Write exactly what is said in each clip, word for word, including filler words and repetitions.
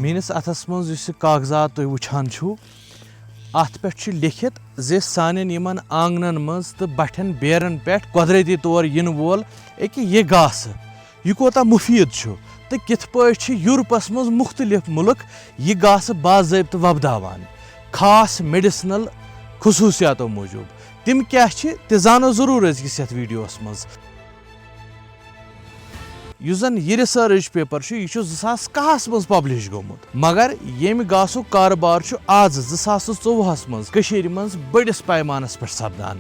میٲنِس اَتھَس منٛز یُس یہِ کاغذات تُہۍ وٕچھان چھِو، اَتھ پٮ۪ٹھ چھُ لیٚکھِتھ زِ سانٮ۪ن یِمَن آنٛگنَن منٛز تہٕ بَٹھٮ۪ن بیرَن پٮ۪ٹھ قۄدرٔتی طور یِنہٕ وول أکہِ یہِ گاسہٕ، یہِ کوٗتاہ مُفیٖد چھُ تہٕ کِتھ پٲٹھۍ چھِ یوٗرپَس منٛز مُختٔلِف مُلک یہِ گاسہٕ باضٲبطہٕ وۄپداوان، خاص میڈیسنل خصوٗصیاتو موٗجوٗب۔ تِم کیٛاہ چھِ، تہِ زانو ضروٗر أزکِس یَتھ ویٖڈیوَس منٛز۔ یُس زَن یہِ ریسرچ پیپر چھُ، یہِ چھُ زٕ ساس کاہَس منٛز پبلش گوٚمُت، مگر ییٚمہِ گاسُک کارٕبار چھُ آز زٕ ساس تہٕ ژوٚوُہَس منٛز کٔشیٖرِ منٛز بٔڑِس پیمانَس پٮ۪ٹھ سپدان۔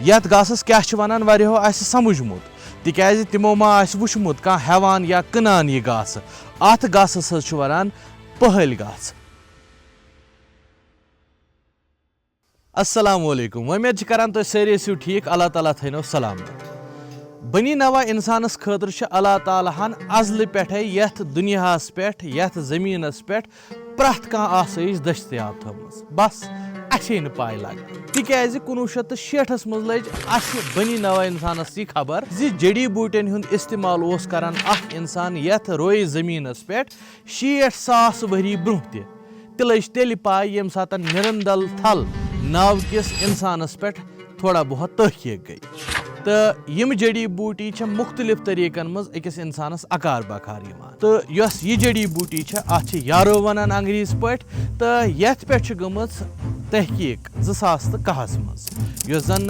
یَتھ گاسَس کیٛاہ چھِ وَنان، واریاہو آسہِ سمجھمُت، تِکیٛازِ تِمو ما آسہِ وٕچھمُت کانٛہہ ہٮ۪وان یا کٕنان یہِ گاسہٕ۔ اَتھ گاسَس حظ چھِ وَنان پٔہٕلۍ گاسہٕ۔ السلام علیکم، وۄمید چھِ کران تُہۍ سٲری ٲسِو ٹھیٖک، اللہ تعالیٰ تھٲینو سلامت۔ بنی نوع انسانس خٲطرٕ چھِ اللہ تعالیٰ ہن ازلہِ پٮ۪ٹھے یتھ دُنیاہس پٮ۪ٹھ، یتھ زٔمیٖنس پٮ۪ٹھ پرٛٮ۪تھ کانٛہہ آسٲیِش دٔستیاب تھٲومٕژ، بس اسے نہٕ پاے لگان۔ تِکیازِ کُنوُہ شیٚتھ تہٕ شیٹھس منٛز لٔج اسہِ بنی نوع انسانس یہِ خبر زِ جڑی بوٗٹین ہُنٛد استعمال اوس کران اکھ انسان یتھ رویہِ زٔمیٖنس پٮ۪ٹھ شیٹھ ساس ؤری برٛونٛہہ تہِ۔ تہِ لٔج تیٚلہِ پاے ییٚمہِ ساتہٕ نِرندل تھل ناوٕ کِس انسانس پٮ۪ٹھ تھوڑا بہت تحقیق گٔے۔ تہٕ یِم جڑی بوٗٹی چھےٚ مُختٔلِف طریٖقن منٛز أکِس انسانس اکار بکار یِوان۔ تہٕ یۄس یہِ جڑی بوٗٹی چھےٚ، اتھ چھِ یارو ونان انگریزی پٲٹھۍ، تہٕ یتھ پٮ۪ٹھ چھِ گٔمٕژ تحقیق زٕ ساس تہٕ کاہَس منٛز، یۄس زن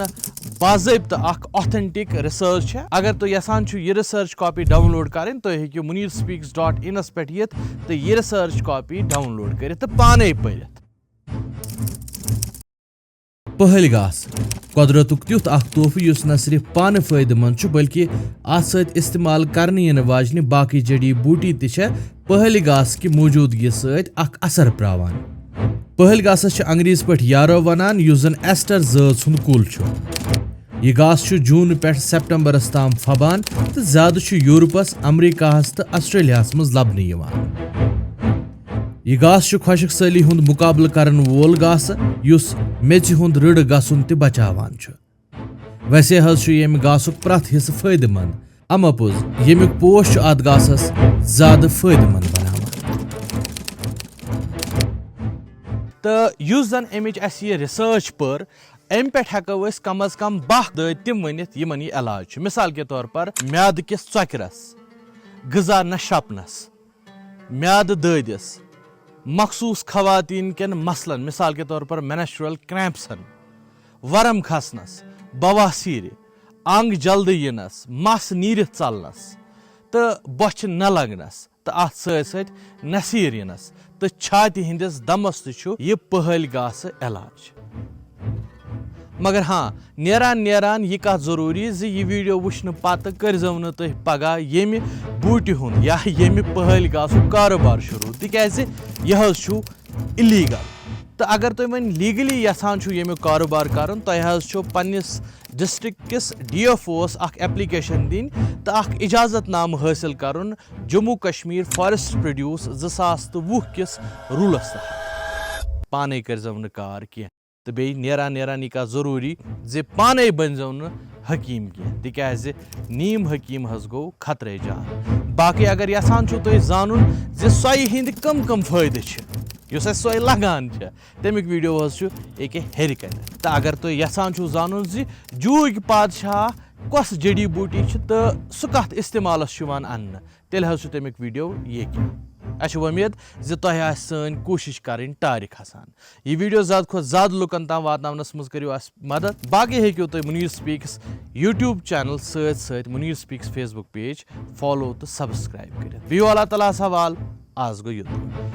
باضٲبطہٕ اکھ authentic research چھےٚ۔ اگر تُہۍ یژھان چھِو یہِ research copy download کرٕنۍ، تُہۍ ہیٚکِو munir speaks dot in پٮ۪ٹھ یِتھ تہٕ یہِ research copy download کٔرِتھ تہٕ پانے پٔرِتھ۔ پٔہٕلۍ گاسہٕ، قۄدرتُک تیُتھ اکھ تحفہٕ یُس نہ صرف پانہٕ فٲیدٕ مند چھُ، بلکہِ اتھ سۭتۍ استعمال کرنہٕ یِنہٕ واجنہِ باقٕے جڑی بوٗٹی تہِ چھےٚ پٔہٕلۍ گاسہٕ کہِ موجودگی سۭتۍ اکھ اثر پراوان۔ پٔہٕلۍ گاسس چھِ انگریزی پٲٹھۍ یارو ونان، یُس زن ایسٹر زٲژ ہُنٛد کُل چھُ۔ یہِ گاسہٕ چھُ جوٗن پٮ۪ٹھ سپٹمبرس تام پھبان تہٕ زیادٕ چھُ یورپس، امریکاہس تہٕ آسٹریلیاہس منٛز لبنہٕ یِوان۔ یہِ گاسہٕ چھُ خۄشک سٲلی ہُنٛد مُقابلہٕ کرن وول گاسہٕ، یُس میٚژِ ہُنٛد رٕڑٕ گژھُن تہِ بچاوان چھُ۔ ویسے حظ چھُ ییٚمہِ گاسُک پرٛٮ۪تھ حصہٕ فٲیدٕ مند، اما پوٚز ییٚمیُک پوش چھُ اتھ گاسس زیادٕ فٲیدٕ مند بناوان۔ تہٕ یُس زن امِچ اسہِ یہِ research پٔر، امہِ پٮ۪ٹھ ہٮ۪کو أسۍ کم از کم باہ دٲدۍ تِم ؤنِتھ، یِمن یہِ علاج چھُ۔ مثال کے طور پر، میادٕ کِس ژۄکرس، غذا نہ شپنس، میادٕ دٲدِس، مخصوٗص خواتین کٮ۪ن مسلن، مثال کے طور پر menstrual cramps، ورم کھسنس، بواسیرِ، انگ جلدٕ یِنس، مس نیٖرِتھ ژلنس تہٕ بۄچھِ نہ لگنس تہٕ اتھ سۭتۍ سۭتۍ نصیٖر یِنس تہٕ چھاتہِ ہٕنٛدِس دمس تہِ چھُ یہِ پٔہٕلۍ گاسہٕ علاج۔ مگر ہاں، نیران نیران یہِ کتھ ضروٗری زِ یہِ ویڈیو وٕچھنہٕ پتہٕ کٔرۍزیو نہٕ تُہۍ پگاہ ییٚمہِ بوٗٹہِ ہُنٛد یا ییٚمہِ پٔہٕلۍ گاسُک کاروبار شروٗع، تِکیازِ یہِ حظ چھُ illegal۔ تہٕ اگر تُہۍ وۄنۍ legally یژھان چھِو ییٚمیُک کاروبار کرُن، تۄہہِ حظ چھُ پننِس district کِس D F O وَس اکھ application دِنۍ تہٕ اکھ اجازت نامہٕ حٲصِل کرُن جموں کشمیر forest produce زٕ ساس تہٕ وُہ کِس ruleس تحت۔ پانے کٔرۍزیو نہٕ کار کینٛہہ۔ تہٕ بیٚیہِ نیران نیران یہِ کَتھ ضروٗری زِ پانے بٔنۍزیو نہٕ حکیٖم کینٛہہ، تِکیازِ نیم حکیٖم حظ گوٚو خطرے جان۔ باقٕے اگر یژھان چھِو تُہۍ زانُن زِ سۄیہِ ہٕنٛدۍ کٕم کٕم فٲیدٕ چھِ، یُس اَسہِ سۄے لگان چھےٚ، تَمیُک ویڈیو حظ چھُ ییٚکیٛاہ ہیٚرِ کَنہِ۔ تہٕ اگر تُہۍ یژھان چھِو زانُن زِ جوٗکۍ پادشاہ کۄس جڑی بوٗٹی چھِ تہٕ سُہ کَتھ استعمالَس چھُ یِوان اَننہٕ، تیٚلہِ حظ چھُ تَمیُک ویڈیو ییٚکیٛاہ۔ اَسہِ چھِ وۄمید زِ تۄہہِ آسہِ سٲنۍ کوٗشِش کَرٕنۍ ٹارِ کھسان۔ یہِ ویڈیو زیادٕ کھۄتہٕ زیادٕ لُکَن تام واتناونَس منٛز کٔرِو اَسہِ مدد۔ باقٕے ہیٚکِو تُہۍ Munir Speaks YouTube channel سۭتۍ سۭتۍ Munir Speaks Facebook page follow تہٕ subscribe کٔرِتھ۔ بِہِو اللہ تعالیٰ ہَس حوال، آز گوٚو یُتُے۔